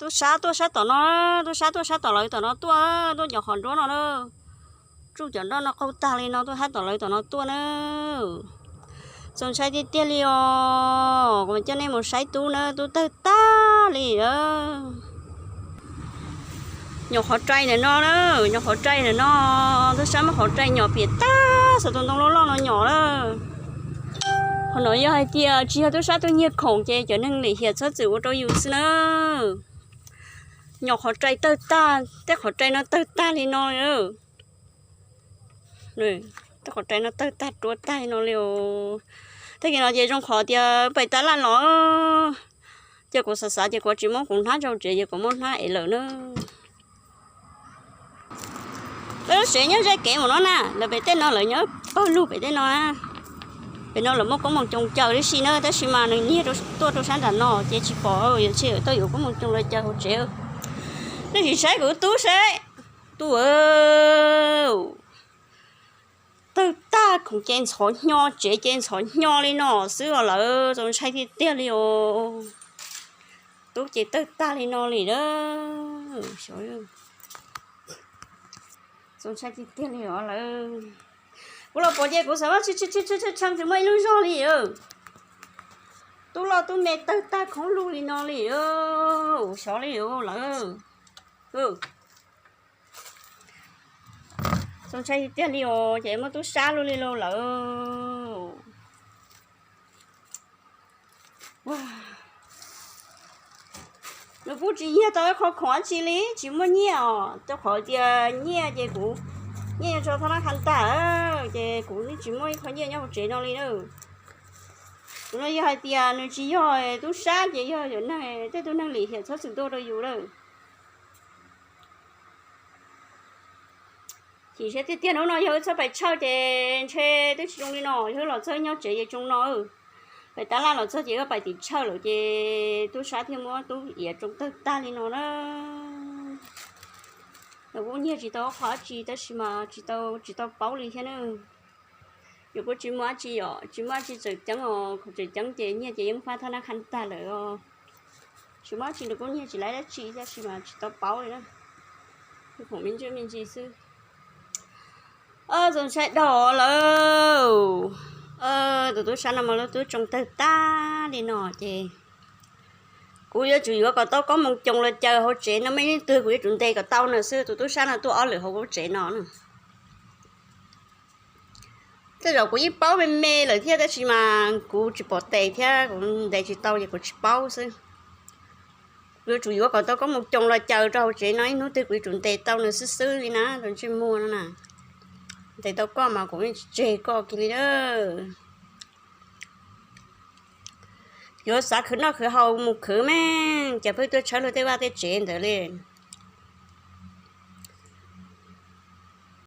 Tub sab tuaj sab tom no, tub sab tuaj sab tom lawv tom no tuaj, tuaj cov qhov nruab no na. Tsuj cov nroj no qaug tag li no tuaj sab tom lawv tom no tuaj na. Txaus ntshai tiag tiag li os, kuv coj nej mus saib tub na, tub tawg tag li. Nyuam qhuav rai ntawm no na, nyuam qhuav rai ntawm no, tub sab muab qhov rai nyom piam tag, xav tus ntoo loj loj no nyom na. Qhov no yog hais tias tsis yog tub sab tuaj nyiag khoom ces cov neeg lim hiam txhob txwm ua rau yus xwb na. Nyom qhov rai tawg tag, tej qhov rai no tawg tag li no li. Tej qhov rai no tawg tag ruab tag li no li. Tag kis no ces zoo qhov tias pais tab laj los, ces kuv xav xav ces kuv tsis muab kuv hnab rau tsev, ces kuv muab hnab ev lawm na. Lub tsev nyob ze kev mus no na, lawv pem tej no lawv nyob pawg lug pem tej no na. Pem no lawv muaj koob moo coos caws tib si na, tab sis mas nws nyiag tuaj rau sab nram no ces tsis pom, yuav tsum tuaj yuav koob moo coos los caws hauv tsev. Nej sim saib kuv tub saib, tub, tawg tag khoom ces ntxhov hnyo, tsev ces ntxhov hnyo li no xwb os lawm, txaus ntshai tiag tiag li os. Tub ces tawg tag li no li a. Txaus ntshai tiag tiag li os lawm. Kuv los pom ces kuv xav vaj tsis tsis tsis tsis tsis tshee tsis muaj ib lub zog li. Tub loj tub me tawg tag khoob lug li no li, xyov li lawm. Txaus ntshai tiag tiag li os, ces muab tub sab luaj li lauj lawm. Nws kuj tsis yog tau ib qho khoom dab tsi li, tsis muaj nyiaj os, rau qhov tias nyiaj ces kuv, nyiaj yuav tso thab nab kha tag, ces kuv yeej tsis muaj ib qho nyiaj nyob hauv tsev no li na. Kuv no yog hais tias nws tsis yog tub sab ces yog tej tug neeg lim hiam txhob txwm tuaj rau yus lawm. Chim siab tiag tiag, hnub no yog wb txhob pais tshawj ces ntshe twb tsis zoo li no, yog wb los txog wb nyob tsev ces zoo no. Pais tab laj los txog ces wb pais tim tshawj lawm ces tub sab thiaj muab tub iav tsoo tawg tag li no na. Nws kuj nyiag tsis tau qhov dab tsi tab sis mas tsis tau tsis tau paub li thiab na. Yus kuj tsis muaj dab tsi os, tsis muaj dab tsi tseem ceeb os, tseem ceeb ces nyiaj ces yeej fab thab nab kha tag lawm os. Tsis muaj dab tsi, nws kuj nyiag tsis laib dab tsi tab sis mas tsis tau paub li na. Khoom me ntsis me ntsis xwb. Txaus ntshai dhau lawm. Tus tub sab no mas lub tub tsoo tawg tag li no ces kuv yuav tsum yuav kom tau koob moo coos los caws hauv tsev no, muaj ib hnub twg kuv yuav tsum ntes kom tau nws xwb. Tus tub sab no tuaj ob lwm hauv kuv tsev no na. Tej zaum kuv yeej paub me me lawm thiab tab sis mas kuv tsis pom tes thiab kuv ntes tsis tau ces kuv tsis paub xwb. Yuav tsum yuav kom tau koob moo coos los caws rau hauv tsev no, ib hnub twg kuv yuav tsum ntes tau nws xwb xwb li na, tus ntsej muag no na. Ntes tau koj mas kuv yeej tsis tseg koj kiag li na. Yuav xav khwv noj khwv haus mus khwv mas cas pheej tuaj tshawb luag tej vaj tej tsev ntawd li.